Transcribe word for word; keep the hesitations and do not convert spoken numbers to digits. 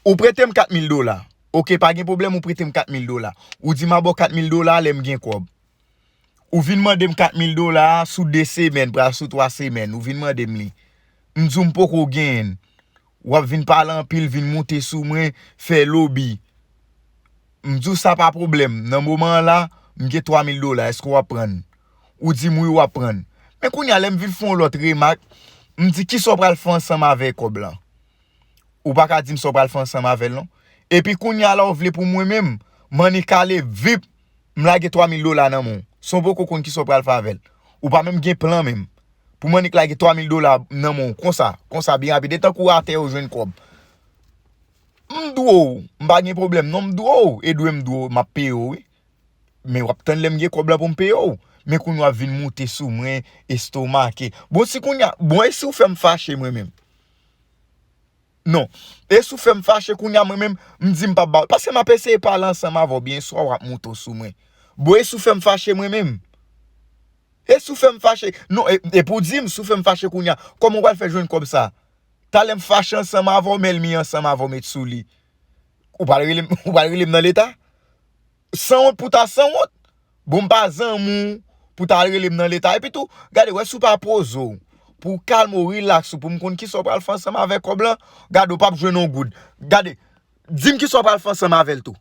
Ou prete m kat mil dola. Oke, pa gen pwoblèm, ou prete m kat mil dola. Ou di m a ba w kat mil dola lè m gen kòb. Ou vin mande m kat mil dola a sou de semèn, pral sou twa semèn. Ou vin mande m li. M di w m poko genyen l. W ap vin pale anpil, vin moute sou mwen, fè lobi. M di w sa pa pwoblèm. Nan moman an la, m gen twa mil dola. Èske w ap pran l? Ou di m wi, w ap pran l. Men kounye a, lè m vin fè yon lòt remak, m di kisa w pral fè ansanm avè kòb lan? Ou pa ka di m sa w pral fè ansanm avè l non. Epi kounye a la w vle pou mwen menm, m annik ale vip, m lage twa mil dola nan men w. San w poko konn kisa w pral fè avè l. Ou pa menm gen plan menm. Pou m annik lage twa mil dola nan men w, konsa, konsa byen rapid. E tankou atè yo jwenn kòb. M dwe w, m pa gen pwoblèm non, m dwe w, e dwe m dwe w, m ap peye w wi. Men w ap tann lè m gen kòb lan pou m peye w. Men kounye a w ap vin moute sou mwen, estomake. Bon, si kounye a, bon, e si w fè m fache mwen menm? Non. E si w fè m fache kounye a mwen menm, m di m p ap ba w. Paske m ap eseye pale ansanm avè w byen swa w ap moute w sou mwen. Bon, e si w fè m fache mwen menm? E si w fè m fache? Non, e, e pou di m, si w fè m fache kounye a, kòman w pral fè jwenn kòb sa? Talè m fache ansanm avè w, men l mi ansanm avè w met sou li. Ou pral rele m, ou pral rele m nan leta? Sanwont pou ta sanwont. Bon, m pa zanmi w pou ta al rele m nan leta. Epi tou, gade, wè si w pa poze w, pou w kalme w, rilaks ou, pou m konn kisa w pral fè ansanm avèk kòb lan, gade, w p ap jwenn yon goud. Gade, di m kisa w pral fè ansanm avè l tou.